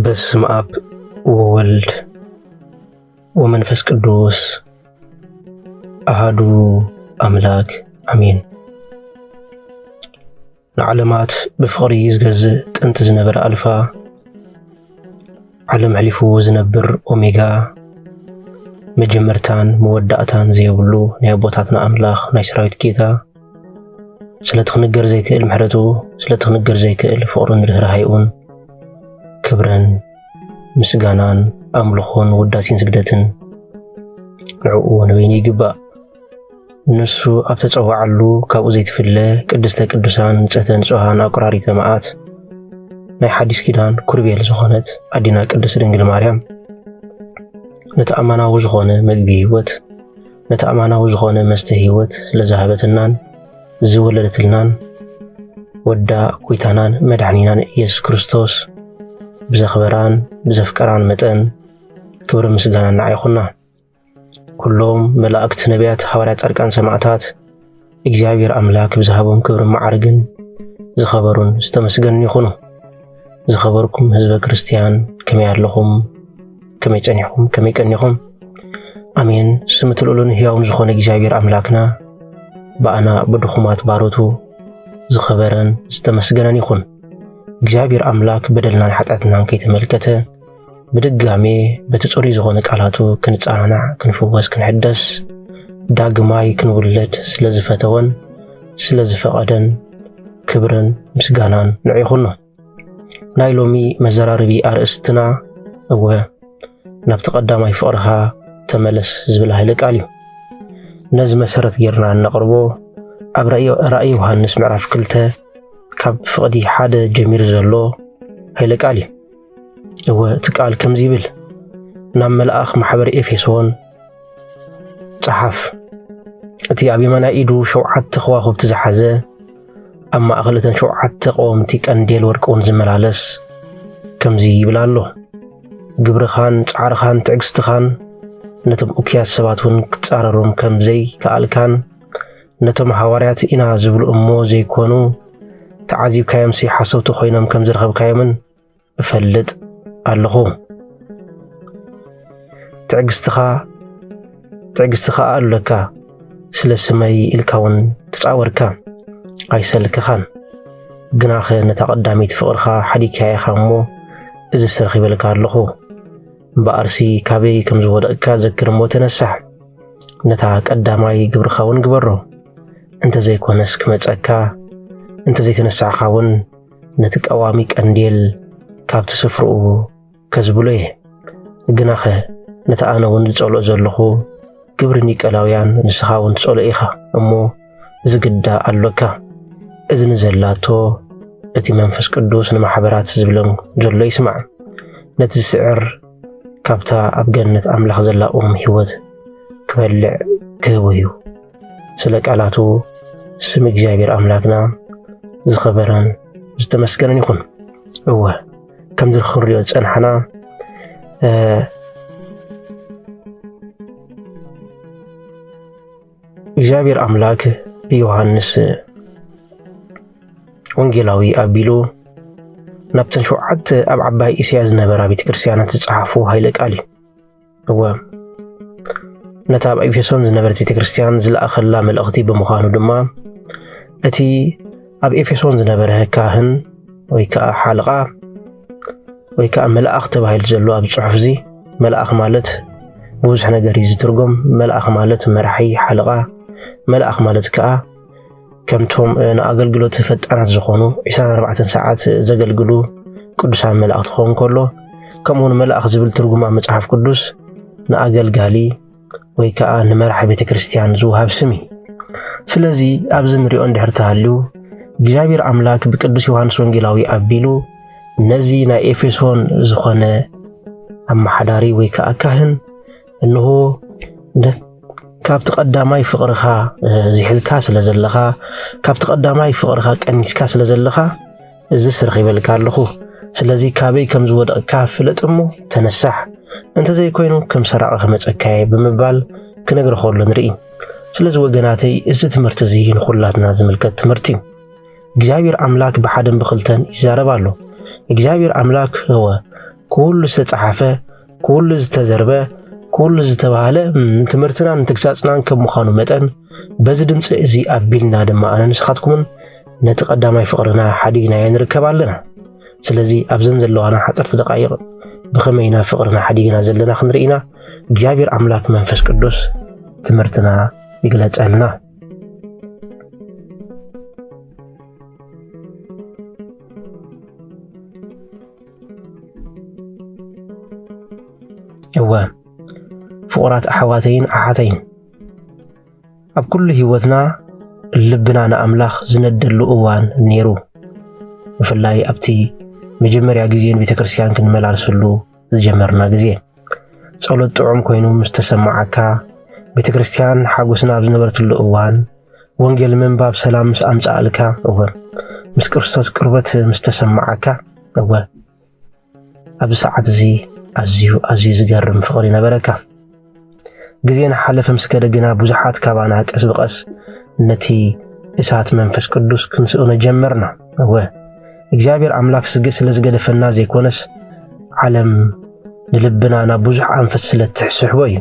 በስመ አብ ወወልድ ወመንፈስ ቅዱስ አሃዱ አምላክ አሜን። ንዓለማት ብፍቕሪ ዝገዝእ ጥንቲ ዝነበረ ኣልፋ፣ ዓለም ሕሊፉ ዝነብር ኦሜጋ፣ መጀመርታን መወዳእታን ዘየብሉ ናይ ኣቦታትና ኣምላኽ ናይ ሰራዊት ጌታ፣ ስለቲ ክንገር ዘይክእል ምሕረቱ፣ ስለቲ ክንገር ዘይክእል ፍቕሩን ርህራሄኡን ክብርን ምስጋናን ኣምልኾን ውዳሴን ስግደትን ንዕኡ ንበይኑ ይግባእ። ንሱ ኣብ ተጸውዓሉ ካብኡ ዘይትፍለ ቅድስተ ቅዱሳን ንጽህተ ንጹሃን ኣቁራሪተ መዓት ናይ ሓዲስ ኪዳን ኩርቤል ዝኾነት ኣዲና ቅድስት ድንግል ማርያም ነቲ ኣማናዊ ዝኾነ መግቢ ህይወት፣ ነቲ ኣማናዊ ዝኾነ መስተ ህይወት ስለዝሃበትልናን ዝወለደትልናን ወዳ ጎይታናን መድሓኒናን ኢየሱስ ክርስቶስ ብዘኽበራን ብዘፍቀራን መጠን ክብሪ ምስጋና ንዓ ይኹና። ኩሎም መላእክት፣ ነቢያት፣ ሃዋርያት፣ ጻድቃን፣ ሰማዕታት እግዚኣብሔር ኣምላክ ብዝሃቦም ክብርን መዓርግን ዝኸበሩን ዝተመስገኑን ይኹኑ። ዝኸበርኩም ህዝበ ክርስትያን ከመይ ኣለኹም? ከመይ ጸኒሕኩም? ከመይ ቀኒኹም? ኣሜን። ስም እቲ ልዑልን ህያውን ዝኾነ እግዚኣብሔር ኣምላክና ብኣና ብድኹማት ባሮቱ ዝኸበረን ዝተመስገነን ይኹን። እግዚኣብሔር ኣምላክ በደልናን ሓጢኣትናን ከይተመልከተ ብድጋሜ በቲ ጽሩይ ዝኾነ ቃላቱ ክንጸናናዕ፣ ክንፍወስ፣ ክንሕደስ፣ ዳግማይ ክንውለድ ስለ ዝፈተወን ስለ ዝፈቐደን ክብርን ምስጋናን ንዑ ይኹኖ። ናይ ሎሚ መዘራረቢ ኣርእስትና እወ ናብቲ ቀዳማይ ፍቕርኻ ተመለስ ዝብል ኃይለ ቃል እዩ። ነዚ መሰረት ጌርና እነቕርቦ ኣብ ራእይ፣ ራእይ ዮሃንስ ምዕራፍ ክልተ ካብ ፍቕዲ ሓደ ጀሚሩ ዘሎ ኃይለ ቃል እዩ። እወ እቲ ቃል ከምዚ ይብል፣ ናብ መልኣኽ ማሕበር ኤፌሶን ጸሓፍ። እቲ ኣብ የማናይ ኢዱ ሸውዓተ ከዋኽብቲ ዝሓዘ፣ ኣብ ማእከል እተን ሸውዓተ ቀወምቲ ቀንዴል ወርቂ እውን ዝመላለስ ከምዚ ይብል ኣሎ፣ ግብርኻን ጻዕርኻን ትዕግስትኻን ነቶም እኩያት ሰባት እውን ክትጻረሮም ከም ዘይከኣልካን ነቶም ሃዋርያት ኢና ዝብሉ እሞ ዘይኮኑ ተዓዚብካዮምሲ ሓሰውቲ ኮይኖም ከም ዝረኸብካዮምን እፈልጥ ኣለኹ። ትዕግስትኻ፣ ትዕግስቲ ኸኣ ኣሎካ፣ ስለ ስመይ ኢልካ እውን ተጻወርካ፣ ኣይሰልክኻን። ግናኸ ነታ ቀዳመይቲ ፍቕርኻ ሓዲግካያ ኢኻ እሞ፣ እዝስ ረኺበልካ ኣለኹ። እምበኣርሲ ካበይ ከም ዝወደቕካ ዘክር እሞ ተነሳሕ። ነታ ቀዳማይ ግብርኻ እውን ግበሮ። እንተ ዘይኮነስ ክመጸካ፣ እንተ ዘይተነሳሕካ እውን ነቲ ቀዋሚ ቀንዴል ካብቲ ስፍርኡ ከዝብሎ እየ። ግናኸ ነቲ ኣነ እውን ዝጸልኦ ዘለኹ ግብሪ ኒቀላውያን ንስኻ እውን ትጸልኦ ኢኻ እሞ፣ እዚ ግዳ ኣሎካ። እዝኒ ዘላቶ እቲ መንፈስ ቅዱስ ንማሕበራት ዝብለን ዘሎ ይስማዕ። ነቲ ዝስዕር ካብታ ኣብ ገነት ኣምላኽ ዘላ ኦም ህይወት ክበልዕ ክህቦ እዩ። ስለ ቃላቱ ስም እግዚኣብሔር ኣምላክና ዝኸበረን ዝተመስገነን ይኹን። እወ፣ ከምዚ ክንሪኦ ዝጸንሓና፣ እ፣ እግዚኣብሔር ኣምላክ ብዮሃንስ ወንጌላዊ ኣቢሉ ናብተን ሸውዓተ ኣብ ዓባይ እስያ ዝነበራ ቤተ ክርስቲያናት ዝጸሓፎ ኃይለ ቃል እዩ። እወ፣ ነታ ኣብ ኤፌሶን ዝነበረት ቤተ ክርስቲያን ዝለኣኸላ መልእኽቲ ብምዃኑ ድማ፣ እቲ ኣብ ኤፌሶን ዝነበረ ካህን ወይ ከኣ ሓለቓ ወይ ከኣ መልኣኽ ተባሂሉ ዘሎ ኣብ ጽሑፍ እዚ፣ መልኣኽ ማለት ብብዙሕ ነገር እዩ ዝትርጎም። መልኣኽ ማለት መራሒ፣ ሓለቓ፣ መልኣኽ ማለት ከኣ ከምቶም፣ እ፣ ንኣገልግሎት ፈጣናት ዝኾኑ ዒስራን ኣርባዕተን ሰዓት ዘገልግሉ ቅዱሳን መላእኽቲ ክኸውን ከሎ፣ ከምኡውን መልኣኽ ዝብል ትርጉም ኣብ መጽሓፍ ቅዱስ ንኣገልጋሊ ወይ ከኣ ንመራሒ ቤተ ክርስቲያን ዝወሃብ ስም እዩ። ስለዚ ኣብዚ ንሪኦ እንድሕር ተሃልዩ፣ እግዚኣብሔር ኣምላክ ብቅዱስ ዮሃንስ ወንጌላዊ ኣቢሉ ነዚ ናይ ኤፌሶን ዝኾነ ኣመሓዳሪ ወይ ከኣ ካህን፣ እንሆ ነ-፣ ካብቲ ቀዳማይ ፍቕርኻ፣ እ፣ ዝሒልካ ስለ ዘለኻ፣ ካብቲ ቀዳማይ ፍቕርኻ ቀኒስካ ስለ ዘለኻ፣ እዝስ ረኺበልካ ኣለኹ። ስለዚ ካበይ ከም ዝወደቕካ ፍለጥ እሞ ተነሳሕ። እንተ ዘይኮይኑ ከም ሰራቒ ክመጸካ እየ ብምባል ክነግሮ ከሎ ንርኢ። ስለዚ ወገናተይ፣ እዚ ትምህርቲ እዚ ንኹላትና ዝምልከት ትምህርቲ እዩ። እግዚኣብሔር ኣምላክ ብሓደን ብኽልተን ይዛረብ ኣሎ። እግዚኣብሔር ኣምላክ፣ እወ፣ ኩሉ ዝተጻሓፈ፣ ኩሉ ዝተዘርበ፣ ኩሉ ዝተባህለ ንትምህርትናን ንተግሳጽናን ከም ምዃኑ መጠን፣ በዚ ድምጺ እዚ ኣቢልና ድማ ኣነ ንስኻትኩምን ነቲ ቀዳማይ ፍቕርና ሓዲግናዮ ንርከብ ኣለና። ስለዚ ኣብዘን ዘለዋና ሓጸርቲ ደቃይቕ ብኸመይ ኢና ፍቕርና ሓዲግና ዘለና ክንርኢ ኢና። እግዚኣብሔር ኣምላክ መንፈስ ቅዱስ ትምህርትና ይግለጸልና። እወ ፍቑራት ኣሕዋተይን ኣሓተይን፣ ኣብ ኩሉ ህይወትና ልብና ንኣምላኽ ዝነደሉ እዋን ነይሩ። ብፍላይ ኣብቲ መጀመርያ ግዜ ንቤተ ክርስቲያን ክንመላልሰሉ ዝጀመርና ግዜ፣ ጸሎት ጥዑም ኮይኑ ምስ ተሰማዓካ፣ ቤተ ክርስቲያን ሓጎስና ኣብ ዝነበረትሉ እዋን፣ ወንጌል ምንባብ ሰላም ምስ ኣምጻኣልካ፣ እወ፣ ምስ ክርስቶስ ቅርበት ምስ ተሰማዓካ፣ እወ፣ ኣብዚ ሰዓት እዚ ኣዝዩ፣ ኣዝዩ ዝገርም ፍቕሪ ነበረካ። ግዜ እናሓለፈ ምስ ከደ ግና፣ ብዙሓት ካባና ቀስ ብቐስ ነቲ እሳት መንፈስ ቅዱስ ክንስእኖ ጀመርና። እወ፣ እግዚኣብሔር ኣምላክ ስግ-፣ ስለ ዝገደፈና ዘይኮነስ፣ ዓለም ንልብና ናብ ብዙሕ ኣንፈት ስለ እትሕስሕቦ እዩ።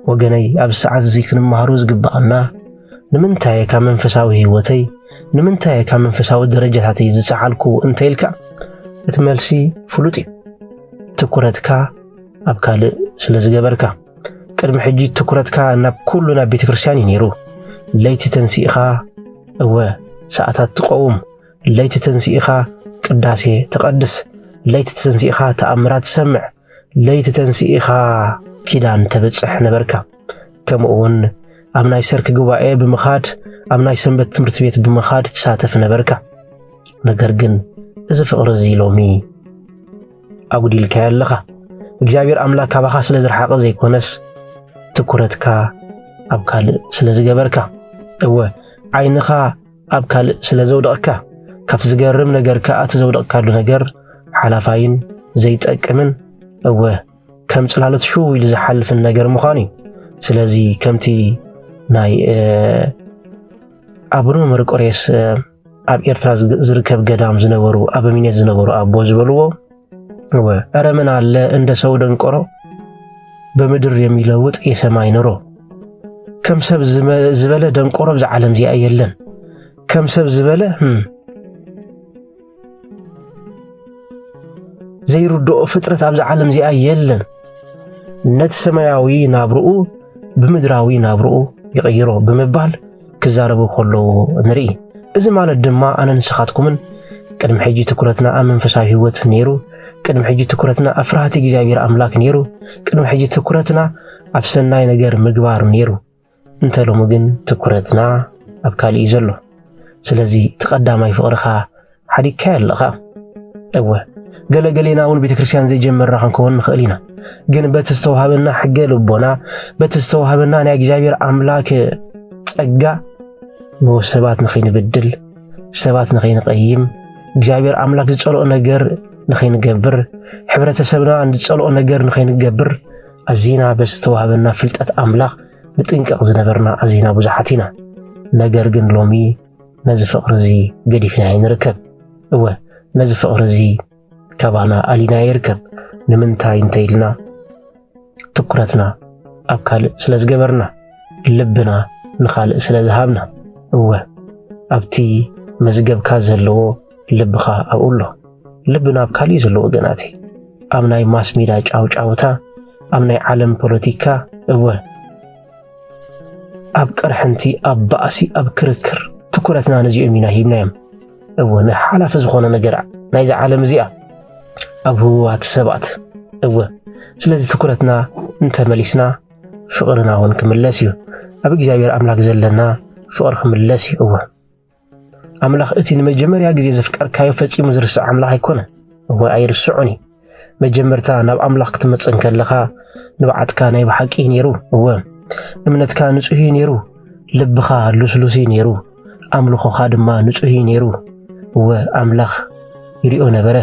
ወገነይ፣ ኣብዚ ሰዓት እዚ ክንመሃሮ ዝግብኣና፣ ንምንታይ እየ ካብ መንፈሳዊ ህይወተይ፣ ንምንታይ እየ ካብ መንፈሳዊ ደረጃታተይ ዝጸሓልኩ እንተ ኢልካ፣ እቲ መልሲ ፍሉጥ እዩ። ትኩረትካ ኣብ ካልእ ስለ ዝገበርካ። ቅድሚ ሕጂ ትኩረትካ ናብ ኩሉ ናብ ቤተ ክርስቲያን እዩ ነይሩ። ለይቲ ተንሲእኻ፣ እወ፣ ሰዓታት ትቐውም። ለይቲ ተንሲእኻ ቅዳሴ ትቐድስ። ለይቲ ተንሲእኻ ተኣምራት ትሰምዕ። ለይቲ ተንሲእኻ ኪዳን ተብጽሕ ነበርካ። ከምኡ እውን ኣብ ናይ ሰርክ ጉባኤ ብምኻድ፣ ኣብ ናይ ሰንበት ትምህርቲ ቤት ብምኻድ ትሳተፍ ነበርካ። ነገር ግን እዚ ፍቕሪ እዚ ሎሚ ኣጉዲልካዮ ኣለኻ። እግዚኣብሔር ኣምላክ ካባኻ ስለ ዝረሓቐ ዘይኮነስ፣ ትኩረትካ ኣብ ካልእ ስለ ዝገበርካ። እወ፣ ዓይንኻ ኣብ ካልእ ስለ ዘውደቕካ፣ ካብቲ ዝገርም ነገር ከኣ እቲ ዘውደቕካሉ ነገር ሓላፋይን ዘይጠቅምን፣ እወ፣ ከም ጽላሎት ሽው ኢሉ ዝሓልፍን ነገር ምዃኑ እዩ። ስለዚ ከምቲ ናይ፣ እ፣ ኣቡነ መርቆሬዎስ፣ እ፣ ኣብ ኤርትራ ዝግ-፣ ዝርከብ ገዳም ዝነበሩ፣ ኣበምኔት ዝነበሩ ኣቦ ዝበልዎ፣ እወ፣ "ኧረ ምን አለ እንደ ሰው ደንቆሮ፣ በምድር የሚለውጥ የሰማይ ኑሮ?" ከም ሰብ ዝመ-፣ ዝበለ ደንቆሮ ብዛ ዓለም እዚኣ የለን። ከም ሰብ ዝበለ፣ ህም፣ ዘይርድኦ ፍጥረት ኣብዛ ዓለም እዚኣ የለን። ነቲ ሰማያዊ ናብርኡ ብምድራዊ ናብርኡ ይቕይሮ ብምባል ክዛረቡ ከለዉ ንርኢ። እዚ ማለት ድማ ኣነ ንስኻትኩምን ቅድሚ ሕጂ ትኩረትና ኣብ መንፈሳዊ ህይወት ነይሩ፣ ቅድሚ ሕጂ ትኩረትና ኣብ ፍርሃት እግዚኣብሔር ኣምላክ ነይሩ፣ ቅድሚ ሕጂ ትኩረትና ኣብ ሰናይ ነገር ምግባር ነይሩ። እንተ ሎሚ ግን ትኩረትና ኣብ ካልእ እዩ ዘሎ። ስለዚ እቲ ቀዳማይ ፍቕርኻ ሓዲግካዮ ኣለኻ። እወ፣ ገለገሌና እውን ቤተ ክርስቲያን ዘይጀመርና ክንከውን ንኽእል ኢና። ግን በቲ ዝተዋህበና ሕገ ልቦና፣ በቲ ዝተዋህበና ናይ እግዚኣብሔር ኣምላክ ጸጋ፣ ንሰባት ንኸይንብድል፣ ሰባት ንኸይንቐይም፣ እግዚኣብሔር ኣምላክ ዝጸልኦ ነገር ንኸይንገብር፣ ሕብረተሰብና ዝጸልኦ ነገር ንኸይንገብር፣ ኣዚና በዚ ዝተዋህበና ፍልጠት ኣምላኽ ንጥንቀቕ ዝነበርና ኣዚና ብዙሓት ኢና። ነገር ግን ሎሚ ነዚ ፍቕሪ እዚ ገዲፍናዮ ንርከብ። እወ፣ ነዚ ፍቕሪ እዚ ካባና ኣሊናዮ ይርከብ። ንምንታይ እንተ ኢልና፣ ትኩረትና ኣብ ካልእ ስለ ዝገበርና፣ ልብና ንኻልእ ስለ ዝሃብና። እወ፣ ኣብቲ መዝገብካ ዘለዎ ልብኻ ኣብኡ ኣሎ። ልብና ኣብ ካልእ እዩ ዘሎ ወገናተይ። ኣብ ናይ ማስ ሚድያ ጫውጫውታ፣ ኣብ ናይ ዓለም ፖለቲካ፣ እወ፣ ኣብ ቅርሕንቲ፣ ኣብ ባእሲ፣ ኣብ ክርክር ትኩረትና ነዚኦም ኢና ሂብናዮም። እወ፣ ንሓላፊ ዝኾነ ነገር ናይዛ ዓለም እዚኣ፣ ኣብ ህቡባት ሰባት፣ እወ። ስለዚ ትኩረትና እንተመሊስና፣ ፍቕርና እውን ክምለስ እዩ። ኣብ እግዚኣብሔር ኣምላክ ዘለና ፍቕሪ ክምለስ እዩ። እወ። ኣምላኽ እቲ ንመጀመርያ ግዜ ዘፍቀርካዮ ፈጺሙ ዝርስዕ ኣምላኽ ኣይኮነን። እወ፣ ኣይርስዖን እዩ። መጀመርታ ናብ ኣምላኽ ክትመጽእ እንከለኻ፣ ንብዓትካ ናይ ብሓቂ እዩ ነይሩ። እወ፣ እምነትካ ንጹህ እዩ ነይሩ። ልብኻ ልስሉስ እዩ ነይሩ። ኣምልኾኻ ድማ ንጹህ እዩ ነይሩ። እወ፣ ኣምላኽ ይሪኦ ነበረ።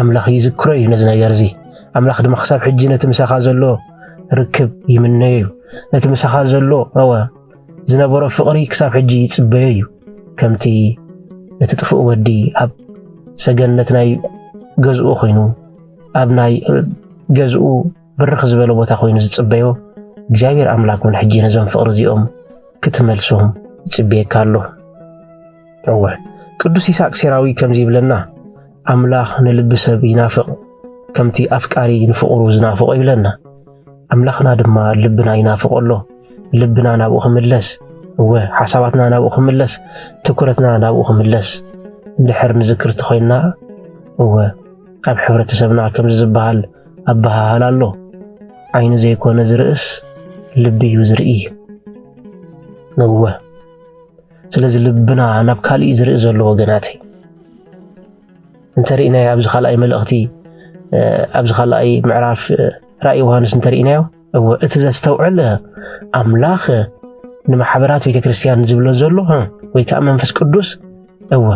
ኣምላኽ ይዝክሮ እዩ ነዚ ነገር እዚ። ኣምላኽ ድማ ክሳብ ሕጂ ነቲ ምሳኻ ዘሎ ርክብ ይምነዮ እዩ። ነቲ ምሳኻ ዘሎ፣ እወ፣ ዝነበሮ ፍቕሪ ክሳብ ሕጂ ይጽበዮ እዩ። ከምቲ እቲ ጥፉእ ወዲ ኣብ ሰገነት ናይ ገዝኡ ኮይኑ ኣብ ናይ ገዝኡ ብርኽ ዝበለ ቦታ ኮይኑ ዝጽበዮ እግዚኣብሔር ኣምላክ እውን ሕጂ ነዞም ፍቕሪ እዚኦም ክትመልሶም ይጽበየካ ኣሎ። እወ፣ ቅዱስ ይስሐቅ ሴራዊ ከምዚ ይብለና፣ ኣምላኽ ንልቢ ሰብ ይናፍቕ ከምቲ ኣፍቃሪ ንፍቕሩ ዝናፍቖ ይብለና። ኣምላኽና ድማ ልብና ይናፍቖ ኣሎ። ልብና ናብኡ ክምለስ፣ እወ፣ ሓሳባትና ናብኡ ክምለስ፣ ትኩረትና ናብኡ ክምለስ እንድሕር ንዝክር ተኾይንና፣ እወ፣ ኣብ ሕብረተሰብና ከምዚ ዝበሃል ኣበሃህላ ኣሎ፣ ዓይኒ ዘይኮነ ዝርእስ ልቢ እዩ ዝርኢ። እወ፣ ስለዚ ልብና ናብ ካልእ እዩ ዝርኢ ዘሎ ወገናተይ። እንተርኢናዮ ኣብዚ ካልኣይ መልእኽቲ፣ እ፣ ኣብዚ ካልኣይ ምዕራፍ፣ እ፣ ራእይ ዮሃንስ እንተርኢናዮ፣ እወ፣ እቲ ዘስተውዕል፣ እ፣ ኣምላኽ፣ እ፣ ንማሕበራት ቤተ ክርስቲያን ዝብሎ ዘሎ፣ እ፣ ወይ ከዓ መንፈስ ቅዱስ፣ እወ፣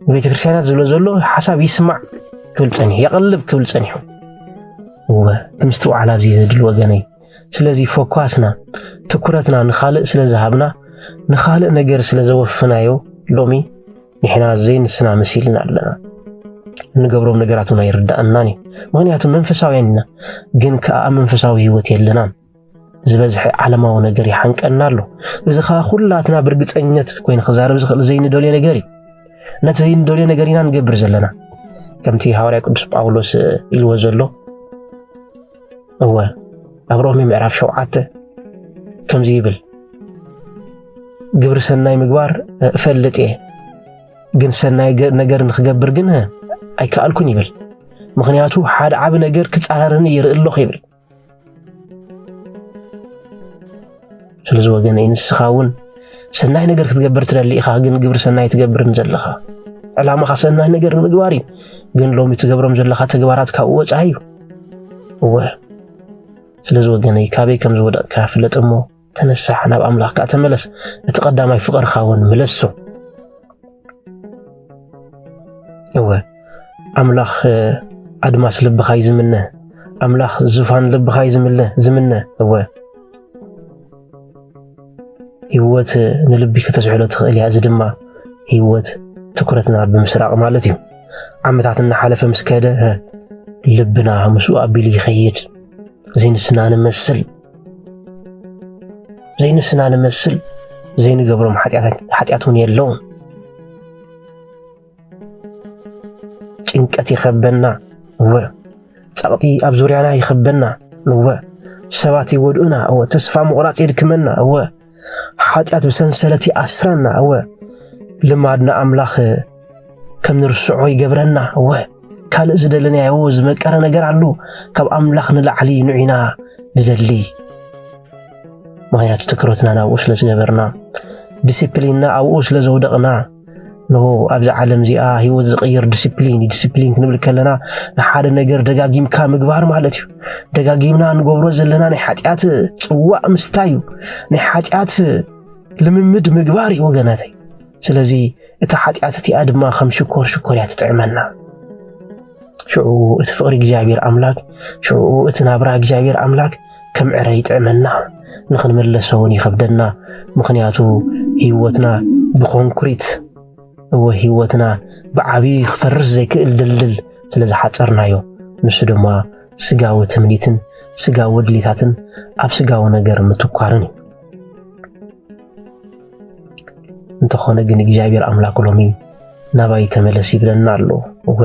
ንቤተ ክርስቲያናት ዝብሎ ዘሎ ሓሳብ ይስማዕ ክብል ጸኒሑ፣ የቐልብ ክብል ጸኒሑ። እወ፣ እቲ ምስትውዓል ኣብዚ ዘድሊ ወገነይ። ስለዚ ፎኳስና፣ ትኩረትና ንኻልእ ስለ ዝሃብና፣ ንኻልእ ነገር ስለ ዘወፍናዮ፣ ሎሚ ንሕና ዘይንስና መሲልና ኣለና። እንገብሮም ነገራት እውን ኣይርዳእናን እዩ። ምኽንያቱ መንፈሳውያን ኢና፣ ግን ከኣ ኣብ መንፈሳዊ ህይወት የለናን። ዝበዝሐ ዓለማዊ ነገር ይሓንቀና ኣሎ። እዚ ኸኣ ኩላትና ብርግጸኝነት ኮይኑ ክዛረብ ዝኽእል ዘይንደልዮ ነገር እዩ። ነቲ ዘይንደልዮ ነገር ኢና ንገብር ዘለና። ከምቲ ሃዋርያ ቅዱስ ጳውሎስ ኢልዎ ዘሎ፣ እወ፣ ኣብ ሮሜ ምዕራፍ ሸውዓተ ከምዚ ይብል፣ "ግብሪ ሰናይ ምግባር እፈልጥ እየ፣ ግን ሰናይ ገ-፣ ነገር ንኽገብር ግን ኣይከኣልኩን" ይብል። ምኽንያቱ ሓደ ዓቢ ነገር ክጻረረኒ ይርኢ ኣለኹ ይብል። ስለዚ ወገነይ፣ ንስኻ እውን ሰናይ ነገር ክትገብር ትደሊ ኢኻ፣ ግን ግብሪ ሰናይ ትገብርን ዘለኻ። ዕላማኻ ሰናይ ነገር ንምግባር እዩ፣ ግን ሎሚ ትገብሮም ዘለኻ ተግባራት ካብኡ ወጻኢ እዩ። እወ። ስለዚ ወገነይ፣ ካበይ ከም ዝወደቕካ ፍለጥ እሞ ተነሳሕ፣ ናብ ኣምላኽ ከኣ ተመለስ። እቲ ቀዳማይ ፍቕርኻ እውን ምለሶ። እወ፣ ኣምላኽ፣ እ፣ ኣድማስ ልብኻ እዩ ዝምነ። ኣምላኽ ዙፋን ልብኻ እዩ ዝምለ-፣ ዝምነ። እወ፣ ህይወት ንልቢ ከተስሕሎ ትኽእል እያ። እዚ ድማ ህይወት ትኩረትና ብምስራቕ ማለት እዩ። ዓመታት እናሓለፈ ምስ ከደ፣ እ፣ ልብና ምስኡ ኣቢሉ ይኸይድ። ዘይንስና ንመስል፣ ዘይንስና ንመስል፣ ዘይንገብሮም ሓጢኣታት፣ ሓጢኣት እውን የለውን። ጭንቀት ይኸበና፣ እወ። ጸቕጢ ኣብ ዙርያና ይኸበና፣ እወ። ሰባት ይጎድኡና፣ እወ። ተስፋ ምቑራጽ የድክመና፣ እወ። ሓጢኣት ብሰንሰለት ይኣስረና፣ እወ። ልማድና ኣምላኽ ከም ንርስዖ ይገብረና፣ እወ። ካልእ ዝደለናዮ ዝመቀረ ነገር ኣሎ፣ ካብ ኣምላኽ ንላዕሊ ንዑ ኢና ንደሊ። ምኽንያቱ ትኩረትና ናብኡ ስለ ዝገበርና፣ ዲሲፕሊንና ኣብኡ ስለ ዘውደቕና፣ ንሆ ኣብዛ ዓለም እዚኣ ህይወት ዝቕይር ዲሲፕሊን እዩ። ዲሲፕሊን ክንብል ከለና ንሓደ ነገር ደጋጊምካ ምግባር ማለት እዩ። ደጋጊምና ንገብሮ ዘለና ናይ ሓጢኣት ጽዋእ ምስታይ እዩ። ናይ ሓጢኣት ልምምድ ምግባር እዩ ወገናተይ። ስለዚ እታ ሓጢኣት እቲኣ ድማ ከም ሽኮር ሽኮር እያ ትጥዕመና። ሽዑ እቲ ፍቕሪ እግዚኣብሔር ኣምላክ፣ ሽዑ እቲ ናብራ እግዚኣብሔር ኣምላክ ከም ዕረ ይጥዕመና፣ ንኽንምለሶ እውን ይኸብደና። ምኽንያቱ ህይወትና ብኮንክሪት፣ እወ፣ ህይወትና ብዓብዪ ክፈርስ ዘይክእል ድልድል ስለ ዝሓጸርናዮ፣ ንሱ ድማ ስጋዊ ትምኒትን ስጋዊ ድሌታትን ኣብ ስጋዊ ነገር ምትኳርን እዩ። እንተኾነ ግን እግዚኣብሔር ኣምላክ ሎሚ ናባይ ተመለስ ይብለና ኣሎ። እወ፣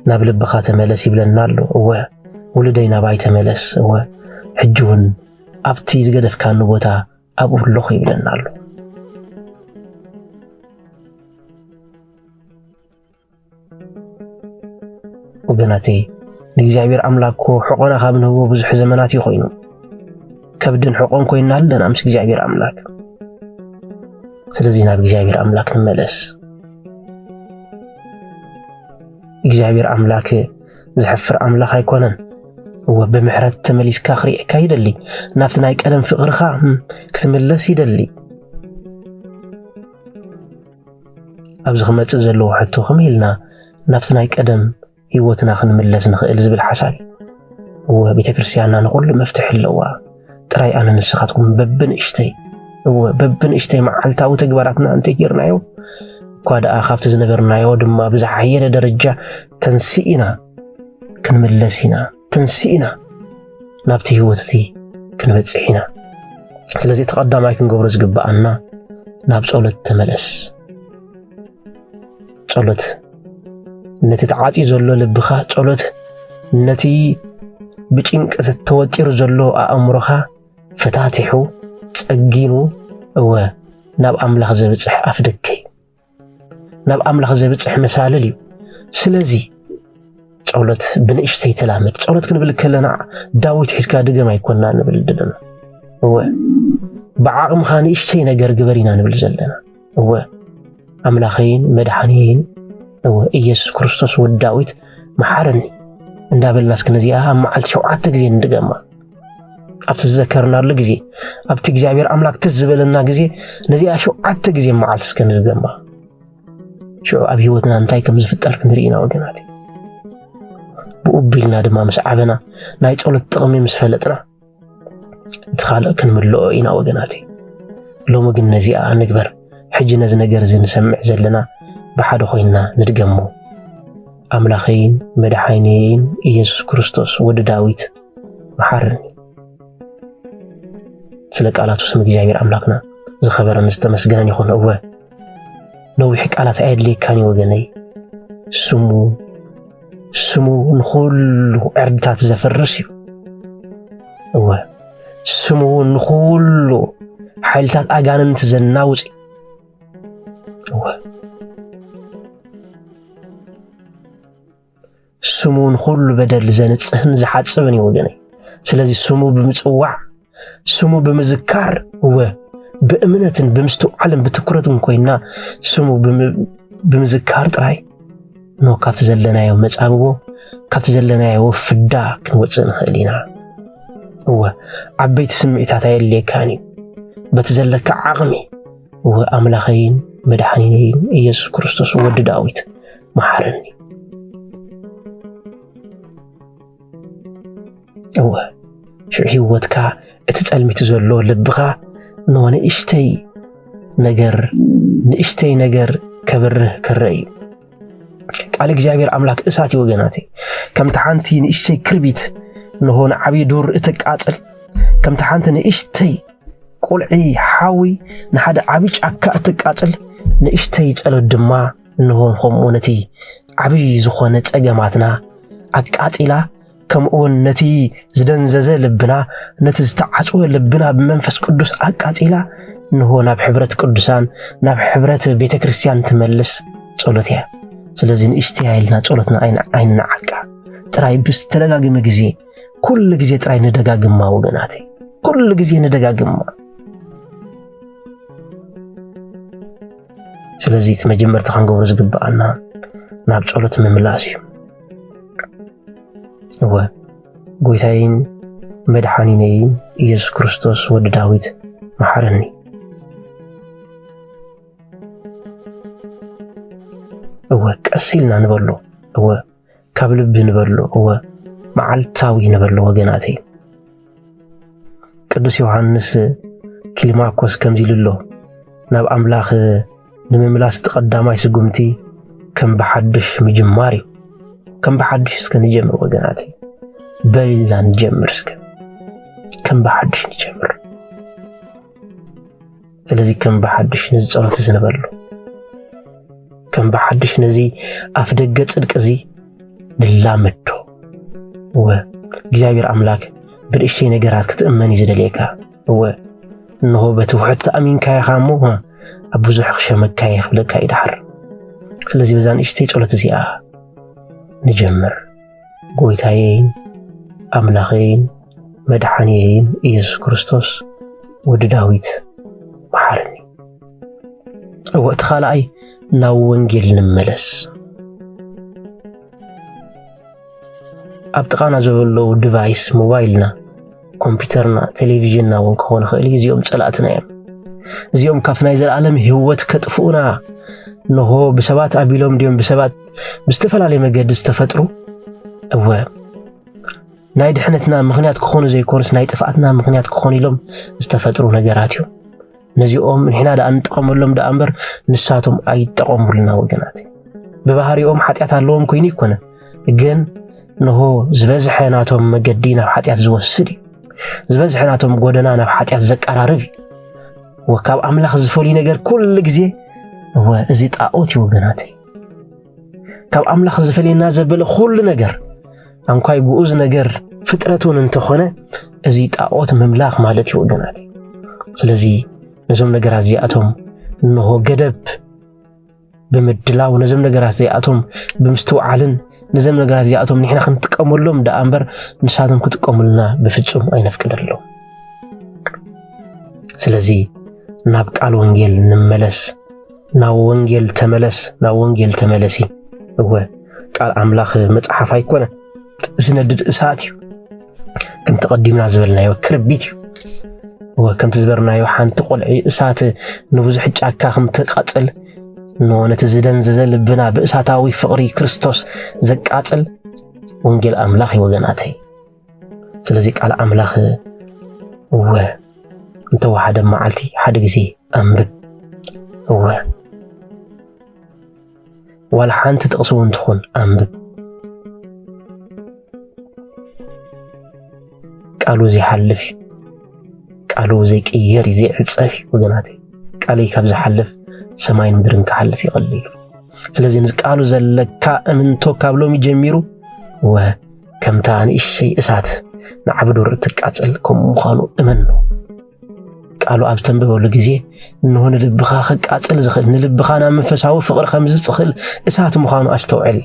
ናብ ልብኻ ተመለስ ይብለና ኣሎ። እወ፣ ውሉደይ ናባይ ተመለስ። እወ፣ ሕጂ እውን ኣብቲ ዝገደፍካኒ ቦታ ኣብኡ ኣለኹ ይብለና ኣሎ። ወገናተይ፣ ንእግዚኣብሔር ኣምላክ እኮ ሕቖና ካብ ንህቦ ብዙሕ ዘመናት እዩ ኮይኑ። ከብድን ሕቖን ኮይንና ኣለና ምስ እግዚኣብሔር ኣምላክ። ስለዚ ናብ እግዚኣብሔር ኣምላክ ንመለስ። እግዚኣብሔር ኣምላክ ዘሕፍር ኣምላክ ኣይኮነን። እወ፣ ብምሕረት ተመሊስካ ክርእየካ ይደሊ። ናብቲ ናይ ቀደም ፍቕርኻ፣ እም፣ ክትምለስ ይደሊ። ኣብዚ ክመጽእ ዘለዎ ሕቶ ከመይ ኢልና ናብቲ ናይ ቀደም ህይወትና ክንምለስ ንኽእል ዝብል ሓሳብ እዩ። እወ፣ ቤተ ክርስቲያንና ንኹሉ መፍትሒ ኣለዋ። ጥራይ ኣነ ንስኻትኩም በብንእሽተይ፣ እወ፣ በብንእሽተይ መዓልታዊ ተግባራትና እንተጌርናዮ፣ እኳ ደኣ ካብቲ ዝነበርናዮ ድማ ብዝሓየለ ደረጃ ተንሲእና፣ ክንምለስ ኢና። ተንሲእና ናብቲ ህይወት እቲ ክንበጽሕ ኢና። ስለዚ እቲ ቀዳማይ ክንገብሮ ዝግብኣና ናብ ጸሎት ተመለስ። ጸሎት ነቲ ተዓጽዩ ዘሎ ልብኻ፣ ጸሎት ነቲ ብጭንቀት ተወጢሩ ዘሎ ኣእምሮኻ ፈታቲሑ ጸጊኑ፣ እወ፣ ናብ ኣምላኽ ዘብጽሕ ኣፍደገ እዩ። ናብ ኣምላኽ ዘብጽሕ መሳልል እዩ። ስለዚ ጸሎት ብንእሽተይ ተላመድ። ጸሎት ክንብል ከለና ዳዊት ሒዝካ ድገም ኣይኮና ንብል ዘለና። እወ፣ ብዓቕምኻ ንእሽተይ ነገር ግበር ኢና ንብል ዘለና። እወ፣ ኣምላኸይን መድሓኒየይን፣ እወ፣ ኢየሱስ ክርስቶስ ወዲ ዳዊት መሓረኒ እንዳበልና እስከ ነዚኣ ኣብ መዓልቲ ሸውዓተ ግዜ ንድገማ። ኣብቲ ዝዘከርናሉ ግዜ፣ ኣብቲ እግዚኣብሔር ኣምላክ ትዝ ዝበለና ግዜ፣ ነዚኣ ሸውዓተ ግዜ መዓልቲ እስከ ንድገማ። ሽዑ ኣብ ህይወትና እንታይ ከም ዝፍጠር ክንርኢ ኢና ወገናት። ብኡ ቢልና ድማ ምስ ዓበና፣ ናይ ጸሎት ጥቕሚ ምስ ፈለጥና፣ እቲ ካልእ ክንምልኦ ኢና ወገናት። ሎሚ ግን ነዚኣ ንግበር። ሕጂ ነዚ ነገር እዚ ንሰምዕ ዘለና ብሓደ ኮይንና ንድገሞ። ኣምላኸይን መድሓኒየይን ኢየሱስ ክርስቶስ ወዲ ዳዊት መሓረኒ። ስለ ቃላቱ ስም እግዚኣብሔር ኣምላክና ዝኸበረን ዝተመስገነን ይኹን። እወ፣ ነዊሕ ቃላት ኣየድልየካን እዩ ወገነይ። ስሙ፣ ስሙ ንኹሉ ዕርድታት ዘፍርስ እዩ። እወ፣ ስሙ እውን ንኹሉ ሓይልታት ኣጋንንት ዘናውጽ እዩ። እወ፣ ስሙ ንኹሉ በደል ዘንጽህን ዝሓጽብን እዩ ወገነይ። ስለዚ ስሙ ብምጽዋዕ፣ ስሙ ብምዝካር፣ እወ፣ ብእምነትን ብምስትውዓልን ብትኩረትን ኮይና ስሙ ብም-፣ ብምዝካር ጥራይ፣ ኖ፣ ካብቲ ዘለናዮ መጻብቦ፣ ካብቲ ዘለናዮ ፍዳ ክንወጽእ ንኽእል ኢና። እወ፣ ዓበይቲ ስምዒታት ኣየድልየካን እዩ። በቲ ዘለካ ዓቕሚ፣ እወ፣ ኣምላኸይን መድሓኒነይን ኢየሱስ ክርስቶስ ወዲ ዳዊት፣ መሓረኒ። እወ፣ ሽዑ ህይወትካ፣ እቲ ጸልሚቱ ዘሎ ልብኻ፣ ንእሽተይ ነገር፣ ንእሽተይ ነገር ከብርህ ክረአ እዩ። ቃል እግዚኣብሔር ኣምላክ እሳት እዩ ወገናተይ። ከምቲ ሓንቲ ንእሽተይ ክርቢት ንሆ ንዓብዪ ዱር እተቃጽል፣ ከምቲ ሓንቲ ንእሽተይ ቁልዒ ሓዊ ንሓደ ዓቢ ጫካ እተቃጽል፣ ንእሽተይ ጸሎት ድማ እንሆ ከምኡ ነቲ ዓቢ ዝኾነ ጸገማትና ኣቃጺላ፣ ከምኡውን ነቲ ዝደንዘዘ ልብና፣ ነቲ ዝተዓጽወ ልብና ብመንፈስ ቅዱስ ኣቃጺላ፣ እንሆ ናብ ሕብረት ቅዱሳን፣ ናብ ሕብረት ቤተ ክርስቲያን ትመልስ ጸሎት እያ። ስለዚ ንእሽተይ ኢልና ጸሎትና ኣይን-፣ ኣይንንዓቃ። ጥራይ ብዝተደጋገመ ግዜ፣ ኩሉ ግዜ ጥራይ ንደጋግማ ወገናተይ። ኩሉ ግዜ ንደጋግማ። ስለዚ እቲ መጀመርታ ክንገብሮ ዝግብኣና ናብ ጸሎት ምምላስ እዩ። እወ፣ ጎይታይን መድሓኒነይን ኢየሱስ ክርስቶስ ወዲ ዳዊት መሓረኒ። እወ፣ ቀስ ኢልና ንበሎ። እወ፣ ካብ ልቢ ንበሎ። እወ፣ መዓልታዊ ንበሎ ወገናተይ። ቅዱስ ዮሃንስ ክሊማኮስ ከምዚ ኢሉ ኣሎ፣ ናብ ኣምላኽ ንምምላስ እቲ ቀዳማይ ስጉምቲ ከም ብሓድሽ ምጅማር እዩ። ከም ብሓድሽ እስከ ንጀምር ወገናተይ። በል ኢልና ንጀምር እስከ። ከም ብሓድሽ ንጀምር። ስለዚ ከም ብሓድሽ ነዚ ጸሎት እዚ ንበሎ። ከም ብሓድሽ ነዚ ኣፍ ደገ ጽድቂ እዚ ንላመዶ። እወ፣ እግዚኣብሔር ኣምላክ ብንእሽተይ ነገራት ክትእመን እዩ ዝደልየካ። እወ፣ እንሆ በቲ ውሑድ ተኣሚንካ ኢኻ እሞ፣ ኣብ ብዙሕ ክሸመካ እየ ክብለካ እዩ ድሓር። ስለዚ በዛ ንእሽተይ ጸሎት እዚኣ ንጀምር። ጎይታየይን ኣምላኸይን መድሓኒየይን ኢየሱስ ክርስቶስ ወዲ ዳዊት መሓረኒ። እወ፣ እቲ ካልኣይ ናብ ወንጌል ንመለስ። ኣብ ጥቓና ዘለዉ ዲቫይስ፣ ሞባይልና፣ ኮምፒውተርና፣ ቴሌቪዥንና እውን ክኾን ይኽእል እዩ። እዚኦም ጸላእትና እዮም። እዚኦም ካብቲ ናይ ዘለኣለም ህይወት ከጥፍኡና፣ እንሆ ብሰባት ኣቢሎም ድዮም ብሰባት ብዝተፈላለየ መገዲ ዝተፈጥሩ? እወ፣ ናይ ድሕነትና ምኽንያት ክኾኑ ዘይኮኑስ ናይ ጥፍኣትና ምኽንያት ክኾኑ ኢሎም ዝተፈጥሩ ነገራት እዮም። ነዚኦም ንሕና ደኣ ንጠቐመሎም ደኣ እምበር ንሳቶም ኣይጠቐሙልና ወገናት። ብባህሪኦም ሓጢኣት ኣለዎም ኮይኑ ኣይኮነን፣ ግን እንሆ ዝበዝሐ ናቶም መገዲ ናብ ሓጢኣት ዝወስድ እዩ። ዝበዝሐ ናቶም ጎደና ናብ ሓጢኣት ዘቀራርብ እዩ። ወካብ ኣምላኽ ዝፈልዩ ነገር ኩሉ ግዜ እወ እዚ ጣዖት እዩ ወገናተይ። ካብ ኣምላኽ ዝፈልየና ዘበለ ኩሉ ነገር ኣንኳይ ግኡዝ ነገር ፍጥረት እውን እንተኾነ እዚ ጣዖት ምምላኽ ማለት እዩ ወገናተይ። ስለዚ ነዞም ነገራት እዚኣቶም እንሆ ገደብ ብምድላው ነዞም ነገራት እዚኣቶም ብምስትውዓልን ነዞም ነገራት እዚኣቶም ንሕና ክንጥቀመሎም ደኣ እምበር ንሳቶም ክጥቀሙልና ብፍጹም ኣይነፍቅደሎም። ስለዚ ናብ ቃል ወንጌል ንመለስ። ናብ ወንጌል ተመለስ፣ ናብ ወንጌል ተመለሲ። እወ ቃል ኣምላኽ መጽሓፍ ኣይኮነን፣ ዝነድድ እሳት እዩ። ከምቲ ቀዲምና ዝበልናዮ ክርቢት እዩ። እወ ከምቲ ዝበርናዮ ሓንቲ ቆልዒ እሳት ንብዙሕ ጫካ ከምተቃጽል፣ እነሆ ነቲ ዝደንዘዘ ልብና ብእሳታዊ ፍቕሪ ክርስቶስ ዘቃጽል ወንጌል ኣምላኽ እዩ ወገናተይ። ስለዚ ቃል ኣምላኽ እወ እንተወሓደ መዓልቲ ሓደ ግዜ ኣንብብ። እወ ዋላ ሓንቲ ጥቕሲ እውን ትኹን ኣንብብ። ቃሉ ዘይሓልፍ እዩ። ቃሉ ዘይቅየር እዩ፣ ዘይዕጸፍ እዩ ወገናተይ። ቃለይ ካብ ዝሓልፍ ሰማይን ምድርን ክሓልፍ ይቐልል እዩ። ስለዚ ንቃሉ ዘለካ እምንቶ ካብ ሎሚ ጀሚሩ ወ ከምታ ንእሽተይ እሳት ንዓቢ ዱር እትቃጸል ከምኡ ምዃኑ እመን። ቃሉ ኣብ ተንብበሉ ግዜ እንሆ ንልብኻ ክቃጸል ዝኽእል፣ ንልብኻ ናብ መንፈሳዊ ፍቕሪ ከም ዝጽኽል እሳት ምዃኑ ኣስተውዕል።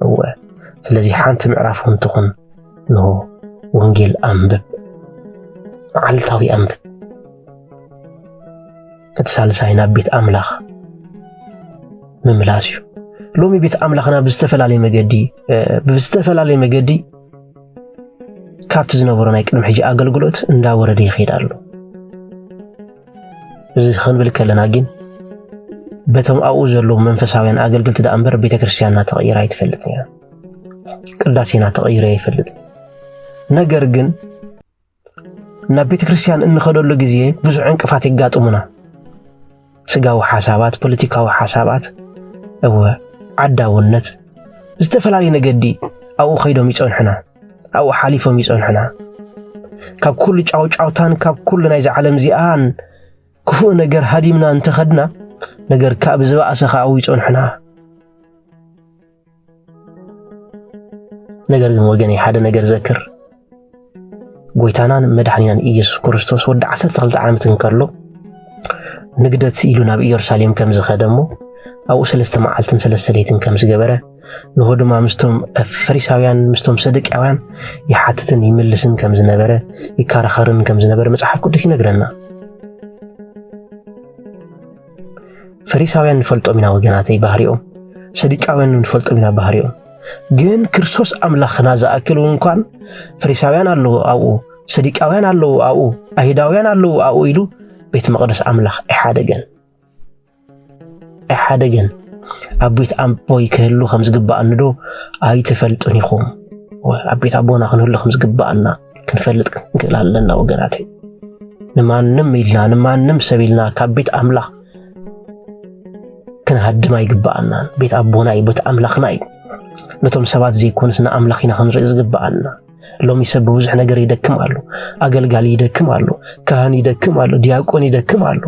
እወ ስለዚ ሓንቲ ምዕራፍ እውን ትኹን እንሆ ወንጌል ኣንብብ፣ መዓልታዊ ኣንብብ። እቲ ሳልሳይ ናብ ቤት ኣምላኽ ምምላስ እዩ። ሎሚ ቤት ኣምላኽና ብዝተፈላለየ መገዲ ብዝተፈላለየ መገዲ ካብቲ ዝነበሮ ናይ ቅድሚ ሕጂ ኣገልግሎት እንዳወረደ ይኸይድ ኣሎ። እዚ ክንብል ከለና ግን በቶም ኣብኡ ዘለዉ መንፈሳውያን ኣገልግልቲ ደኣ እምበር ቤተ ክርስቲያንና ተቐይራ ኣይትፈልጥን እያ። ቅዳሴና ተቐይሩ ኣይፈልጥን። ነገር ግን ናብ ቤተ ክርስቲያን እንኸደሉ ግዜ ብዙሕ ዕንቅፋት የጋጥሙና። ስጋዊ ሓሳባት፣ ፖለቲካዊ ሓሳባት፣ እወ ዓዳውነት፣ ዝተፈላለዩ ነገዲ ኣብኡ ኸይዶም ይጸንሑና፣ ኣብኡ ሓሊፎም ይጸንሑና። ካብ ኩሉ ጫውጫውታን ካብ ኩሉ ናይዚ ዓለም እዚኣን ክፉእ ነገር ሃዲምና እንተኸድና፣ ነገር ካብ ዝበኣሰ ከኣ ኣብኡ ይጸንሑና። ነገር ግን ወገነይ ሓደ ነገር ዘክር፣ ጎይታናን መድሓኒናን ኢየሱስ ክርስቶስ ወዲ ዓሰርተ ክልተ ዓመት እንከሎ ንግደት ኢሉ ናብ ኢየሩሳሌም ከም ዝኸደ እሞ ኣብኡ ሰለስተ መዓልትን ሰለስተ ለይትን ከም ዝገበረ፣ ንሆ ድማ ምስቶም ፈሪሳውያን ምስቶም ሰዱቃውያን ይሓትትን ይምልስን ከም ዝነበረ፣ ይከራኸርን ከም ዝነበረ መጽሓፍ ቅዱስ ይነግረና። ፈሪሳውያን ንፈልጦም ኢና ወገናተይ ባህሪኦም፣ ሰዱቃውያን ንፈልጦም ኢና ባህሪኦም። ግን ክርስቶስ ኣምላኽና ዝኣክል እውን እንኳን ፈሪሳውያን ኣለዉ ኣብኡ፣ ሰዱቃውያን ኣለዉ ኣብኡ፣ ኣይሁዳውያን ኣለዉ ኣብኡ ኢሉ ቤት መቕደስ ኣምላኽ ኣይሓደገን። ኣይሓደገን። ኣብ ቤት ኣቦይ ክህሉ ከም ዝግባኣኒ ዶ ኣይትፈልጡን ኢኹም? ወ-፣ ኣብ ቤት ኣቦና ክንህሉ ከም ዝግባኣና ክንፈልጥ ክንክእል ኣለና ወገናተይ። ንማንም ኢልና፣ ንማንም ሰብ ኢልና ካብ ቤት ኣምላኽ ክንሃድም ኣይግባኣናን። ቤት ኣቦና እዩ፣ ቤት ኣምላኽና እዩ። ነቶም ሰባት ዘይኮነስ ንኣምላኽ ኢና ክንርኢ ዝግባኣና። ሎሚ ሰብ ብብዙሕ ነገር ይደክም ኣሎ። ኣገልጋሊ ይደክም ኣሎ። ካህን ይደክም ኣሎ። ዲያቆን ይደክም ኣሎ።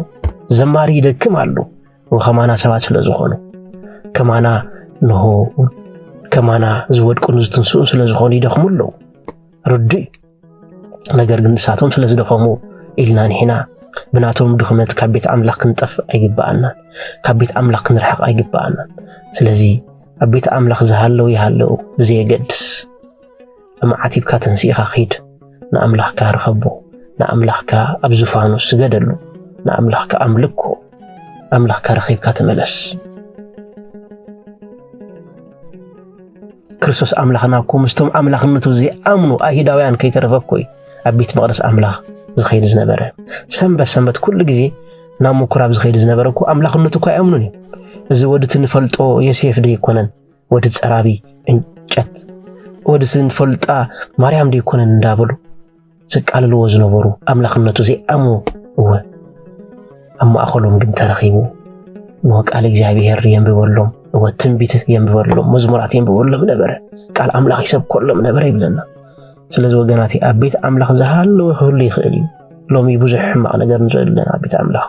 ዘማሪ ይደክም ኣሎ። ወ-፣ ከማና ሰባት ስለ ዝኾኑ፣ ከማና ንሆ፣ ከማና ዝወድቁን ዝትንስኡን ስለ ዝኾኑ ይደኽሙ ኣለዉ። ርዱእ እዩ። ነገር ግን ንሳቶም ስለ ዝደኸሙ ኢልና ንሕና ብናቶም ድኽመት ካብ ቤት ኣምላኽ ክንጠፍእ ኣይግባኣናን። ካብ ቤት ኣምላኽ ክንርሕቕ ኣይግባኣናን። ስለዚ ኣብ ቤት ኣምላኽ ዝሃለዉ ይሃለዉ ብዘየገድስ፣ መዓት ሂብካ ተንሲእኻ ኺድ፣ ንኣምላኽካ ርኸቦ፣ ንኣምላኽካ ኣብ ዙፋኑ ስገደሉ፣ ንኣምላኽካ ኣምልኮ፣ ኣምላኽካ ረኺብካ ተመለስ። ክርስቶስ ኣምላኽና እኮ ምስቶም ኣምላኽነቱ ዘይኣምኑ ኣይሁዳውያን ከይተረፈ እኮ እዩ ኣብ ቤት መቕደስ ኣምላኽ ዝኸይድ ዝነበረ። ሰንበት ሰንበት ኩሉ ግዜ ናብ ምኩራብ ዝኸይድ ዝነበረ እኮ ኣምላኽነቱ እኮ ኣይኣምኑን እዮም። እዚ ወዲ እቲ ንፈልጦ ዮሴፍ ዶ ኣይኮነን? ወዲ ጸራቢ እንጨት፣ ወዲ እቲ ንፈልጣ ማርያም ዶ ኣይኮነን? እንዳበሉ ዝቃለልዎ ዝነበሩ ኣምላኽነቱ ዘይኣምኑ፣ እወ፣ ኣብ ማእኸሎም ግን ተረኺቡ፣ እሞ ቃል እግዚኣብሔር የንብበሎም፣ እወ ትንቢት የንብበሎም፣ መዝሙራት የንብበሎም ነበረ፣ ቃል ኣምላኽ ይሰብከሎም ነበረ ይብለና። ስለዚ ወገናተይ ኣብ ቤት ኣምላኽ ዝሃለወ ክህሉ ይኽእል እዩ። ሎሚ ብዙሕ ሕማቕ ነገር ንርኢ ኣለና ኣብ ቤት ኣምላኽ።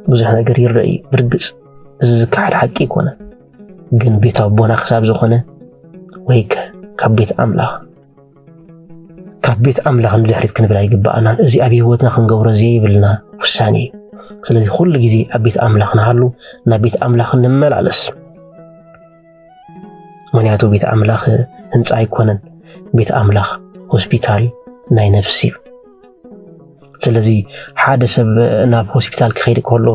ብዙሕ ነገር ይረአ እዩ። ብርግጽ እዚ ዝከሓድ ሓቂ ኣይኮነን። ግን ቤት ኣቦና ክሳብ ዝኾነ ወይ ከ ካብ ቤት ኣምላኽ ካብ ቤት ኣምላኽ ንድሕሪት ክንብል ኣይግባኣናን። እዚ ኣብ ህይወትና ክንገብሮ ዘይብልና ውሳኔ እዩ። ስለዚ ኩሉ ግዜ ኣብ ቤት ኣምላኽ ንሃሉ፣ ናብ ቤት ኣምላኽ ንመላለስ። ምኽንያቱ ቤት ኣምላኽ ህንጻ ኣይኮነን። ቤት ኣምላኽ ሆስፒታል ናይ ነፍሲ እዩ። ስለዚ ሓደ ሰብ ናብ ሆስፒታል ክኸይድ ከሎ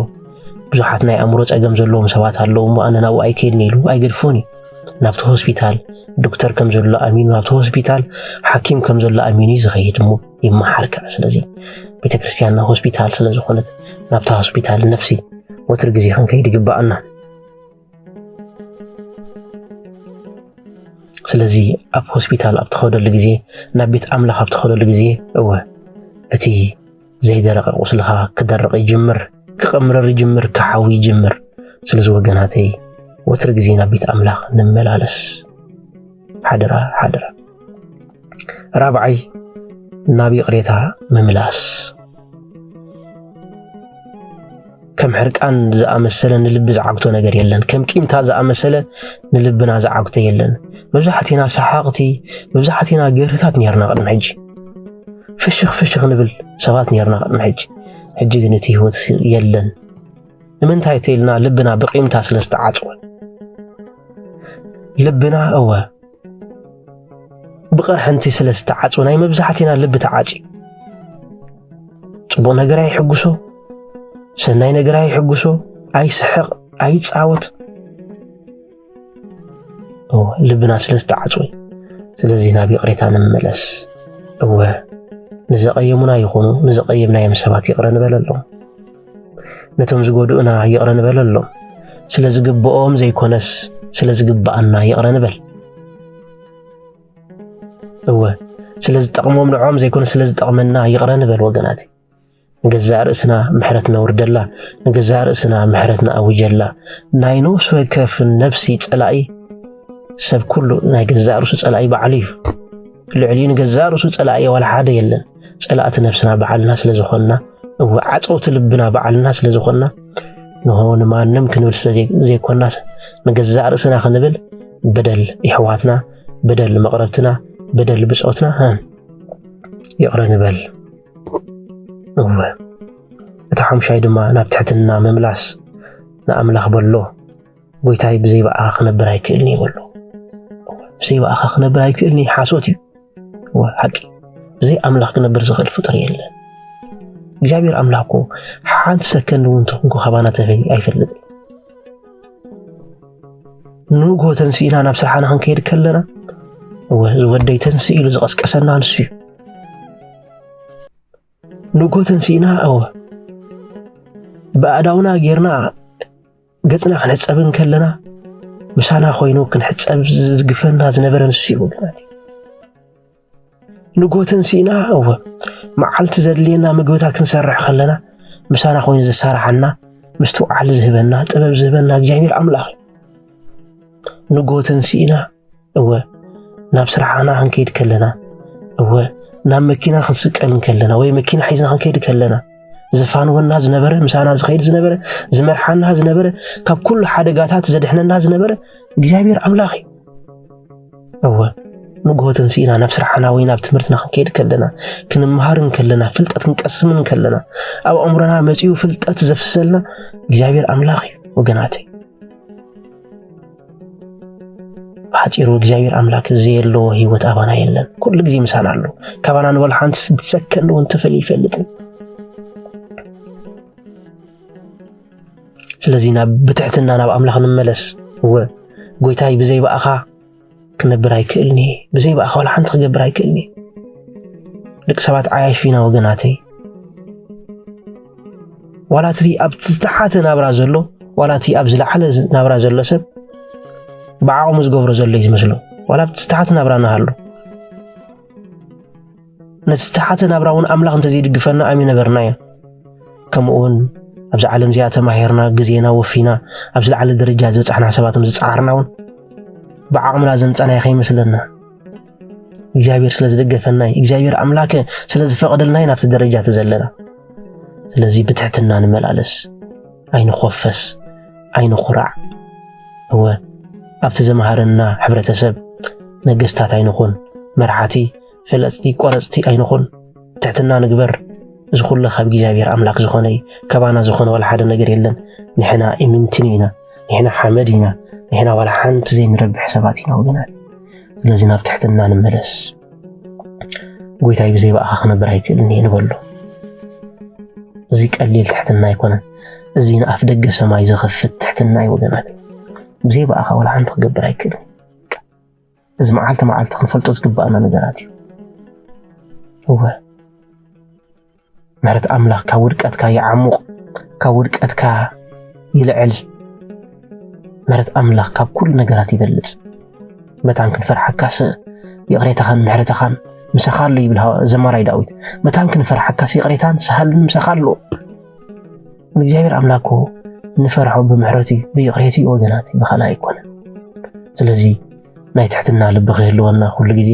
ብዙሓት ናይ ኣእምሮ ጸገም ዘለዎም ሰባት ኣለዉ እሞ ኣነ ናብኡ ኣይከይድን ኢሉ ኣይገድፎን እዩ። ናብቲ ሆስፒታል ዶክተር ከም ዘሎ ኣሚኑ ናብቲ ሆስፒታል ሓኪም ከም ዘሎ ኣሚኑ እዩ ዝኸይድ እሞ ይመሓር ከኣ። ስለዚ ቤተ ክርስቲያንና ሆስፒታል ስለ ዝኾነት ናብታ ሆስፒታል ነፍሲ ወትሪ ግዜ ክንከይድ ይግባኣና። ስለዚ ኣብ ሆስፒታል ኣብ ትኸደሉ ግዜ፣ ናብ ቤት ኣምላኽ ኣብ ትኸደሉ ግዜ እወ እቲ ዘይደረቐ ቁስልኻ ክደርቕ ይጅምር፣ ክቕምረር ይጅምር፣ ክሓዊ ይጅምር። ስለዚ ወገናተይ ወትሪ ግዜ ናብ ቤት ኣምላኽ ንመላለስ። ሓደራ ሓደራ። ራብዓይ ናብ ይቕሬታ ምምላስ። ከም ሕርቃን ዝኣመሰለ ንልቢ ዝዓግቶ ነገር የለን። ከም ቂምታ ዝኣመሰለ ንልብና ዝዓግቶ የለን። መብዛሕቲና ሰሓቕቲ፣ መብዛሕቲና ገርህታት ነርና ቅድሚ ሕጂ። ፍሽኽ ፍሽኽ ንብል ሰባት ነርና ቅድሚ ሕጂ። ሕጂ ግን እቲ ህይወት የለን። ንምንታይ ተይልና ልብና ብቂምታ ስለ ዝተዓጽወ። ልብና እወ ብቕርሕንቲ ስለ ዝተዓጽወ ናይ መብዛሕቲና ልቢ ተዓጽዩ። ጽቡቕ ነገር ኣይሕጉሶ፣ ሰናይ ነገር ኣይሕጉሶ፣ ኣይስሕቕ፣ ኣይጻወት። እወ ልብና ስለ ዝተዓጽወ። ስለዚ ናብ ይቕሬታ ንመለስ። እወ ንዘቐየሙና ይኹኑ ንዘቐየምናዮም ሰባት ይቕረ ንበለሎም። ነቶም ዝጎድኡና ይቕረ ንበለሎም። ስለ ዝግብኦም ዘይኮነስ ስለ ዝግብኣና ይቕረ ንበል። እወ ስለ ዝጠቕሞም ንዖም ዘይኮነ ስለ ዝጠቕመና ይቕረ ንበል ወገናት። ንገዛእ ርእስና ምሕረት ነውርደላ፣ ንገዛእ ርእስና ምሕረት ንኣውጀላ። ናይ ነፍሲ ወከፍ ነፍሲ ጸላኢ ሰብ ኩሉ ናይ ገዛእ ርእሱ ጸላኢ ባዕሉ እዩ። ልዕሊኡ ንገዛእ ርእሱ ጸላኢ ዋላ ሓደ የለን። ጸላእቲ ነፍስና ባዕልና ስለ ዝኾንና፣ እወ ዓጸውቲ ልብና ባዕልና ስለ ዝኾንና፣ ንሆ ንማንም ክንብል ስለ ዘይ-፣ ዘይኮንና ንገዛእ ርእስና ክንብል በደል ይሕዋትና፣ በደል መቕረብትና፣ በደል ብጾትና፣ እ፣ ይቕረ ንበል። እወ። እቲ ሓምሻይ ድማ ናብ ትሕትና ምምላስ ንኣምላኽ በሎ፣ "ጎይታይ ብዘይ ብኣኻ ክነብር ኣይክእልን እየ" በሎ። እወ። ብዘይ ብኣኻ ክነብር ኣይክእልን እየ፣ ሓሶት እዩ። እወ፣ ሓቂ። ብዘይ ኣምላኽ ክነብር ዝኽእል ፍጡር የለን። እግዚኣብሔር ኣምላኽ እኮ ሓንቲ ሰከንድ እውን ትኹን እኮ ካባና ተፈይ ኣይፈልጥን። ንግሆ ተንሲእና ናብ ስራሕና ክንከይድ ከለና፣ እወ፣ ዝወደይ ተንስእ ኢሉ ዝቐስቀሰና ንሱ እዩ። ንግሆ ተንሲእና፣ እወ፣ ብኣእዳውና ጌርና ገጽና ክንሕጸብን ከለና፣ ምሳና ኮይኑ ክንሕጸብ ዝድግፈና ዝነበረ ንሱ እዩ ወገናት። ንግሆ ተንሲእና፣ እወ፣ መዓልቲ ዘድልየና ምግብታት ክንሰርሕ ከለና፣ ምሳና ኮይኑ ዘሳርሓና፣ ምስትውዓል ዝህበና፣ ጥበብ ዝህበና እግዚኣብሔር ኣምላኽ እዩ። ንግሆ ተንሲእና፣ እወ፣ ናብ ስራሕና ክንከይድ ከለና፣ እወ፣ ናብ መኪና ክንስቀል ከለና፣ ወይ መኪና ሒዝና ክንከይድ ከለና፣ ዘፋንወና ዝነበረ፣ ምሳና ዝኸይድ ዝነበረ፣ ዝመርሓና ዝነበረ፣ ካብ ኩሉ ሓደጋታት ዘድሕነና ዝነበረ እግዚኣብሔር ኣምላኽ እዩ። እወ፣ ንግሆ ተንሲእና ናብ ስራሕና ወይ ናብ ትምህርትና ክንከይድ ከለና፣ ክንምሃርን ከለና፣ ፍልጠት ክንቀስምን ከለና፣ ኣብ ኣእምሮና መጺኡ ፍልጠት ዘፍሰልና እግዚኣብሔር ኣምላኽ እዩ ወገናተይ። ብሓጺሩ እግዚኣብሔር ኣምላኽ ዘየለዎ ህይወት ኣባና የለን። ኩሉ ግዜ ምሳና ኣሎ። ካባና ንበሎ ሓንቲ ሰከንድ እውን ተፈልዩ ይፈልጥን። ስለዚ ናብ ብትሕትና ናብ ኣምላኽ ንመለስ። እወ፣ ጎይታይ ብዘይ ብኣኻ ክነብር ኣይክእልን እየ። ብዘይ ብኣኻ ዋላ ሓንቲ ክገብር ኣይክእልን እየ። ደቂ ሰባት ዓያሹ ኢና ወገናተይ። ዋላ እቲ ኣብ ዝተሓተ ናብራ ዘሎ፣ ዋላ እቲ ኣብ ዝለዓለ ዝ-፣ ናብራ ዘሎ ሰብ ብዓቕሙ ዝገብሮ ዘሎ እዩ ዝመስሎ። ዋላ ኣብቲ ዝተሓተ ናብራ ንሃሉ። ነቲ ዝተሓተ ናብራ እውን ኣምላኽ እንተዘይድግፈና ኣም ይነበርና እዮም። ከምኡ እውን ኣብዚ ዓለም እዚኣ ተማሂርና፣ ግዜና ወፊና፣ ኣብ ዝለዓለ ደረጃ ዝበጻሕና ሰባት ምስ ዝጸዓርና እውን፣ ብዓቕምና ዘምጻናዮ ከይመስለና፣ እግዚኣብሔር ስለ ዝደገፈና እዩ፣ እግዚኣብሔር ኣምላክ ስለ ዝፈቐደልና እዩ ናብቲ ደረጃ እቲ ዘለና። ስለዚ ብትሕትና ንመላለስ፣ ኣይንኾፈስ፣ ኣይንኹራዕ። እወ፣ ኣብቲ ዘምሃረና ሕብረተሰብ ነገስታት ኣይንኹን፣ መራሕቲ፣ ፈለጥቲ፣ ቆረጽቲ ኣይንኹን። ትሕትና ንግበር። እዚ ኩሉ ካብ እግዚኣብሔር ኣምላክ ዝኾነ እዩ፣ ካባና ዝኾነ ዋላ ሓደ ነገር የለን። ንሕና ኢምንትን ኢና፣ ንሕና ሓመድ ኢና፣ ንሕና ዋላ ሓንቲ ዘይንረብሕ ሰባት ኢና ወገናት። ስለዚ ናብ ትሕትና ንመለስ። ጎይታይ ብዘይ ብኣኻ ክነብር ኣይክእልን እየ ንበሎ። እዚ ቀሊል ትሕትና ኣይኮነን። እዚ ንኣፍ ደገ ሰማይ ዝኸፍት ትሕትና እዩ ወገናት። ብዘይ ብኣኻ ዋላ ሓንቲ ክገብር ኣይክእልን። እዚ መዓልቲ መዓልቲ ክንፈልጦ ዝግባኣና ነገራት እዩ። እወ፣ ምሕረት ኣምላኽ ካብ ውድቀትካ ይዓሙቕ፣ ካብ ውድቀትካ ይልዕል። ምሕረት ኣምላኽ ካብ ኩሉ ነገራት ይበልጽ። መታን ክንፈርሓካስ ይቕሬታኻን ምሕረታኻን ምሳኻ ኣሎ ይብል ሃዋ-፣ ዘማራይ ዳዊት። መታን ክንፈርሓካስ ይቕሬታን ሰሃልን ምሳኻ ኣሎ። ንእግዚኣብሔር ኣምላክ እኮ ንፈርሖ ብምሕረቱ እዩ፣ ብይቕሬቱ እዩ ወገናት፣ ብኻልእ ኣይኮነን። ስለዚ ናይ ትሕትና ልቢ ክህልወና ኩሉ ግዜ፣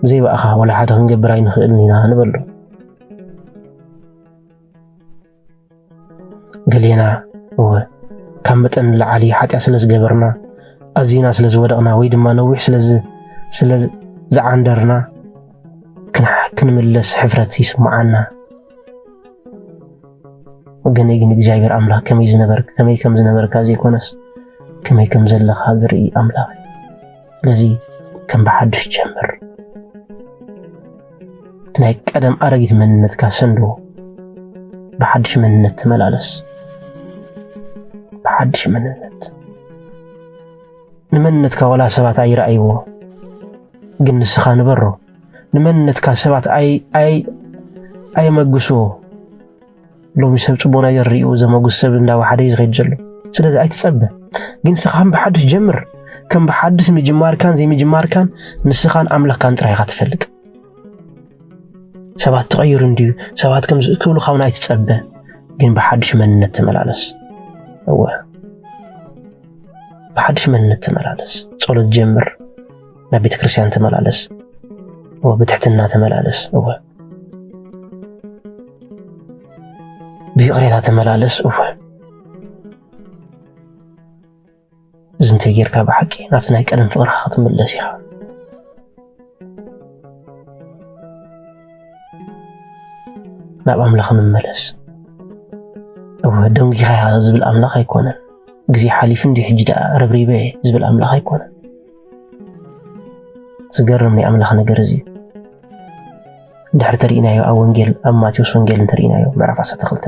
ብዘይ ብኣኻ ወላ ሓደ ክንገብር ኣይንኽእልን ኢና ንበሎ። ገሌና እወ ካብ መጠን ንላዕሊ ሓጢኣት ስለ ዝገበርና፣ ኣዚና ስለ ዝወደቕና፣ ወይ ድማ ነዊሕ ስለ ዝ-፣ ስለ ዝ-፣ ዝዓንደርና ክን-፣ ክንምለስ ሕፍረት ይስምዓና። ወገነይ ግን እግዚኣብሔር ኣምላኽ ከመይ ዝነበርክ-፣ ከመይ ከም ዝነበርካ ዘይኮነስ ከመይ ከም ዘለኻ ዝርኢ ኣምላኽ እዩ። ስለዚ ከም ብሓድሽ ጀምር። እቲ ናይ ቀደም ኣረጊት መንነትካ ሰንዶ። ብሓድሽ መንነት ተመላለስ። ብሓድሽ መንነት። ንመንነትካ ዋላ ሰባት ኣይረኣይዎ፣ ግን ንስኻ ንበሮ። ንመንነትካ ሰባት ኣይ-፣ ኣይ-፣ ኣየመግስዎ። ሎሚ ሰብ ጽቡቕ ነገር ሪኡ ዘመጉስ ሰብ እንዳወሓደ እዩ ዝኸይድ ዘሎ። ስለዚ ኣይትጸበ። ግን ንስኻ ከም ብሓድሽ ጀምር። ከም ብሓድሽ ምጅማርካን ዘይምጅማርካን ንስኻን ኣምላኽካን ጥራይ ኢኻ ትፈልጥ። ሰባት ተቐይሩ እንድዩ፣ ሰባት ከም ዝ-፣ ክብሉኻ እውን ኣይትጸበ። ግን ብሓድሽ መንነት ተመላለስ። እወ። ብሓድሽ መንነት ተመላለስ። ጸሎት ጀምር። ናብ ቤተ ክርስቲያን ተመላለስ። እወ፣ ብትሕትና ተመላለስ። እወ። ብይቕሬታ ተመላለስ። እወ። እዚ እንተይ ጌርካ ብሓቂ ናብቲ ናይ ቀደም ፍቕርኻ ክትምለስ ኢኻ። ናብ ኣምላኽ ንመለስ። እወ፣ ደንጊኻ ኢኻ ዝብል ኣምላኽ ኣይኮነን። ግዜ ሓሊፉ እንድዩ፣ ሕጂ ደኣ ረብሪበ እየ ዝብል ኣምላኽ ኣይኮነን። ዝገርም ናይ ኣምላኽ ነገር እዚ እዩ። እንድሕር ተሪኢናዮ ኣብ ወንጌል፣ ኣብ ማቴዎስ ወንጌል እንተሪኢናዮ ምዕራፍ ዓሰርተ ክልተ፣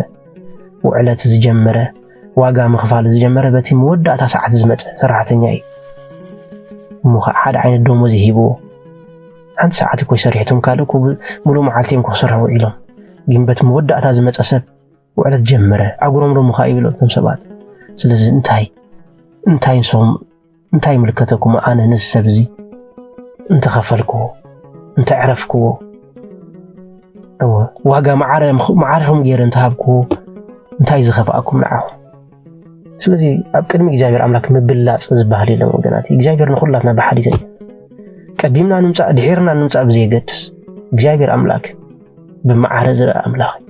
ውዕለት ዝጀመረ፣ ዋጋ ምኽፋል ዝጀመረ በቲ መወዳእታ ሰዓት ዝመጸ ሰራሕተኛ እዩ። እሞ ኸዓ ሓደ ዓይነት ደሞዝ ይሂብዎ። ሓንቲ ሰዓት እኮ ይሰርሑ፣ እቶም ካልእ እኮ ብ-፣ ሙሉእ መዓልቲ እዮም ክሰርሑ ውዒሎም። ግን በቲ መወዳእታ ዝመጸ ሰብ ውዕለት ጀመረ። ኣጉረምረሙ ኸዓ ይብሎም እቶም ሰባት። ስለዚ እንታይ፣ እንታይ ንሶም እንታይ ይምልከተኩም? ኣነ ነዚ ሰብ እዚ እንተኸፈልክዎ፣ እንተዕረፍክዎ፣ እወ፣ ዋጋ ማዕረ-፣ ማዕረኹም ገይረ እንተሃብክዎ፣ እንታይ ዝኸፍኣኩም ንዓኹም? ስለዚ ኣብ ቅድሚ እግዚኣብሔር ኣምላክ ምብላጽ ዝበሃል የለን ወገናት። እግዚኣብሔር ንኹላትና ብሓደ እዩ ዘየን። ቀዲምና ንምጻእ፣ ድሒርና ንምጻእ ብዘየገድስ፣ እግዚኣብሔር ኣምላክ ብማዕረ ዝረአ ኣምላክ እዩ።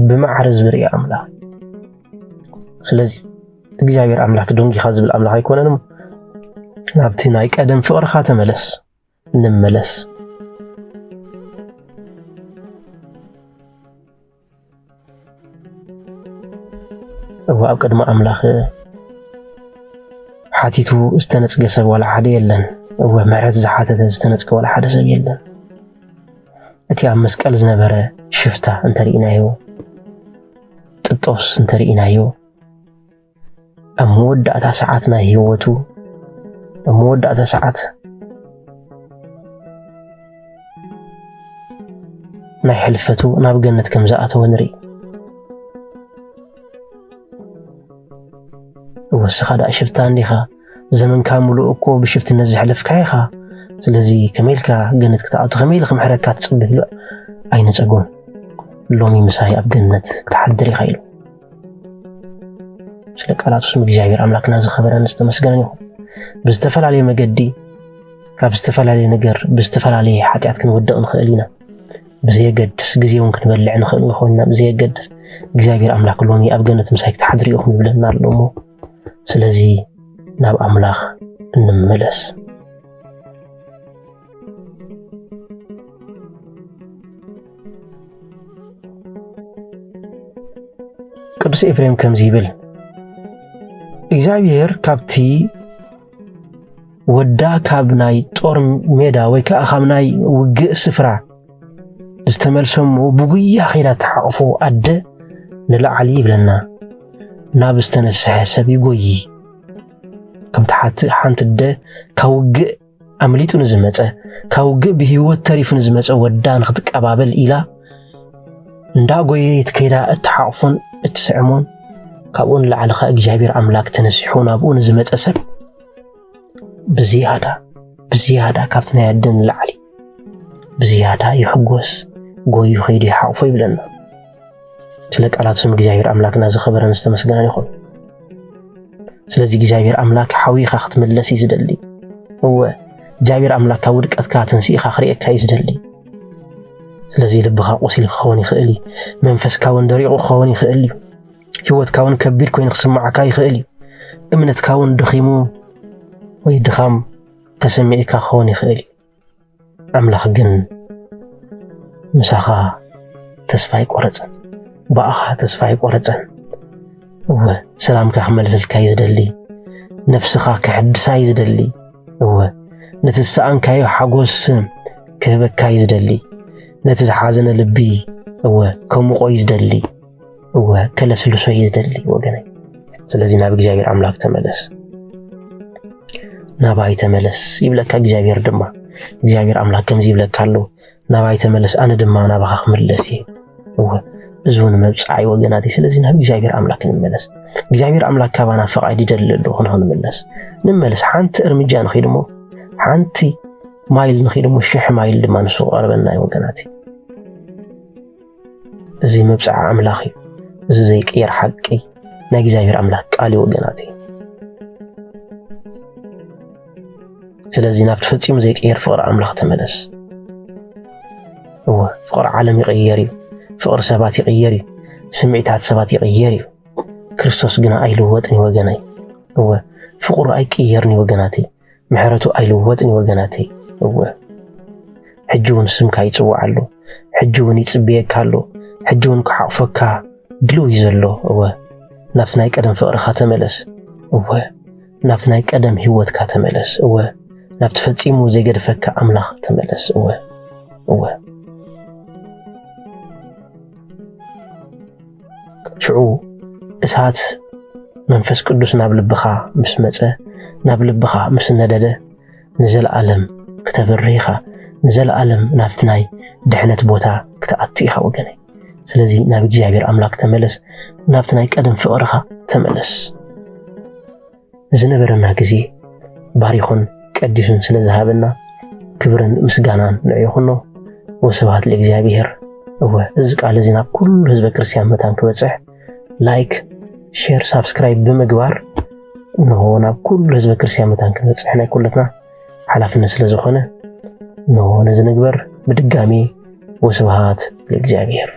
ብማዕረ ዝርኢ ኣምላክ እዩ። ስለዚ እግዚኣብሔር ኣምላክ ደንጊኻ ዝብል ኣምላክ ኣይኮነን እሞ፣ ናብቲ ናይ ቀደም ፍቕርኻ ተመለስ፣ ንመለስ። እወ፣ ኣብ ቅድሚ ኣምላኽ ሓቲቱ ዝተነጽገ ሰብ ዋላ ሓደ የለን። እወ፣ ምሕረት ዝሓተተ ዝተነጽገ ዋላ ሓደ ሰብ የለን። እቲ ኣብ መስቀል ዝነበረ ሽፍታ እንተርኢናዮ፣ ጥጦስ እንተርኢናዮ፣ ኣብ መወዳእታ ሰዓት ናይ ህይወቱ፣ ኣብ መወዳእታ ሰዓት ናይ ሕልፈቱ ናብ ገነት ከም ዝኣተወ ንርኢ። ወስኻ ደኣ ሽፍታ እንዲኻ፣ ዘመንካ ሙሉእ እኮ ብሽፍትነት ዘሕለፍካ ኢኻ። ስለዚ ከመይ ኢልካ ገነት ክትኣቱ፣ ከመይ ኢለ ክምሕረካ ትጽበ ኢሉ ኣይነጸጎን። ሎሚ ምሳይ ኣብ ገነት ክትሓድር ኢኻ ኢሉ። ስለ ቃላቱ ስም እግዚኣብሔር ኣምላክና ዝኸበረን ዝተመስገነን ይኹን። ብዝተፈላለየ መገዲ ካብ ዝተፈላለየ ነገር ብዝተፈላለየ ሓጢኣት ክንወድቕ ንኽእል ኢና። ብዘየገድስ ግዜ እውን ክንበልዕ ንኽእል ንኾንና ብዘየገድስ እግዚኣብሔር ኣምላክ ሎሚ ኣብ ገነት ምሳይ ክትሓድሩ ኢኹም ይብለና ኣሎ እሞ፣ ስለዚ ናብ ኣምላኽ እንመለስ። ቅዱስ ኤፍሬም ከምዚ ይብል፣ እግዚኣብሔር ካብቲ ወዳ ካብ ናይ ጦር ሜዳ ወይ ከዓ ካብ ናይ ውግእ ስፍራ ዝተመልሰ እሞ ብጉያ ኸይዳ ተሓቕፎ ኣደ ንላዕሊ ይብለና፣ ናብ ዝተነስሐ ሰብ ይጎይ። ከምቲ ሓንቲ ኣደ ካብ ውግእ ኣምሊጡ ንዝመጸ፣ ካብ ውግእ ብህይወት ተሪፉ ንዝመጸ ወዳ ንኽትቀባበል ኢላ እንዳጎየየት ከይዳ እትሓቕፎን እትስዕሞን፣ ካብኡ ንላዕሊ ኸኣ እግዚኣብሔር ኣምላክ ተነሲሑ ናብኡ ንዝመጸ ሰብ ብዝያዳ ብዝያዳ ካብቲ ናይ ኣደ ንላዕሊ ብዝያዳ ይሕጎስ፣ ጎዩ ኸይዱ ይሓቕፎ ይብለና። ስለ ቃላት ስም እግዚኣብሔር ኣምላክና ዝኸበረን ዝተመስገነን ይኹን። ስለዚ እግዚኣብሔር ኣምላክ ሓዊኻ ክትምለስ እዩ ዝደሊ። እወ እግዚኣብሔር ኣምላክ ካብ ውድቀትካ ተንሲእኻ ክርእየካ እዩ ዝደሊ። ስለዚ ልብኻ ቆሲሉ ክኸውን ይኽእል እዩ። መንፈስካ እውን ደሪቑ ክኸውን ይኽእል እዩ። ህይወትካ እውን ከቢድ ኮይኑ ክስማዓካ ይኽእል እዩ። እምነትካ እውን ደኺሙ ወይ ድኻም ተሰሚዕካ ክኸውን ይኽእል እዩ። ኣምላኽ ግን ምሳኻ ተስፋ ኣይቆረጸን፣ ብኣኻ ተስፋ ኣይቆረጸን። እወ ሰላምካ ክመልሰልካ እዩ ዝደሊ፣ ነፍስኻ ክሕድሳ እዩ ዝደሊ። እወ ነቲ ዝሰኣንካዮ ሓጎስ ክህበካ እዩ ዝደሊ፣ ነቲ ዝሓዘነ ልቢ እወ ከሙቆ እዩ ዝደሊ። እወ ከለስልሶ እዩ ዝደሊ ወገነይ። ስለዚ ናብ እግዚኣብሔር ኣምላክ ተመለስ፣ ናባይ ተመለስ ይብለካ እግዚኣብሔር ድማ። እግዚኣብሔር ኣምላክ ከምዚ ይብለካ ኣሎ፣ ናባይ ተመለስ ኣነ ድማ ናባኻ ክምለስ እየ። እወ እዚ እውን መብፅዓ እዩ ወገናት። ስለዚ ናብ እግዚኣብሔር ኣምላክ ንመለስ። እግዚኣብሔር ኣምላክ ካባና ፈቓድ ይደሊ ኣሎ ክንኽንምለስ። ንመለስ። ሓንቲ እርምጃ ንኺድ እሞ ሓንቲ ማይል ንኺድ እሞ ሽሕ ማይል ድማ ንሱ ክቐርበና እዩ ወገናት። እዚ መብፅዓ ኣምላኽ እዩ። እዚ ዘይቅየር ሓቂ ናይ እግዚኣብሔር ኣምላኽ ቃል እዩ ወገናት። ስለዚ ናብቲ ፈፂሙ ዘይቅየር ፍቕሪ ኣምላኽ ተመለስ። እወ ፍቕሪ ዓለም ይቕየር እዩ። ፍቕሪ ሰባት ይቕየር እዩ። ስምዒታት ሰባት ይቕየር እዩ። ክርስቶስ ግና ኣይልወጥን እዩ ወገናይ። እወ ፍቕሩ ኣይቅየርን እዩ ወገናት። ምሕረቱ ኣይልወጥን እዩ ወገናተይ። እወ ሕጂ እውን ስምካ ይጽዋዕ ኣሎ። ሕጂ እውን ይጽብየካ ኣሎ። ሕጂ እውን ክሓቕፈካ ድልው እዩ ዘሎ። እወ ናብቲ ናይ ቀደም ፍቕርኻ ተመለስ። እወ ናብቲ ናይ ቀደም ህይወትካ ተመለስ። እወ ናብቲ ፈጺሙ ዘይገድፈካ ኣምላኽ ተመለስ። እወ እወ ሽዑ እሳት መንፈስ ቅዱስ ናብ ልብኻ ምስ መጸ፣ ናብ ልብኻ ምስ ነደደ፣ ንዘለኣለም ክተብርህ ኢኻ። ንዘለኣለም ናብቲ ናይ ድሕነት ቦታ ክትኣቱ ኢኻ ወገነይ። ስለዚ ናብ እግዚኣብሔር ኣምላክ ተመለስ፣ ናብቲ ናይ ቀደም ፍቕርኻ ተመለስ። ንዝነበረና ግዜ ባሪኹን ቀዲሱን ስለ ዝሃበና ክብርን ምስጋናን ንዑ ይኹኖ። ወስብሐት ለእግዚኣብሔር። እወ እዚ ቃል እዚ ናብ ኩሉ ህዝበ ክርስቲያን መታን ክበጽሕ ላይክ፣ ሼር፣ ሳብስክራይብ ብምግባር እንሆ ናብ ኩሉ ህዝበ ክርስቲያን መታን ክንበጽሕ ናይ ኩለትና ሓላፍነት ስለ ዝኾነ እንሆ ነዚ ንግበር። ብድጋሚ ወስብሐት ለእግዚኣብሔር።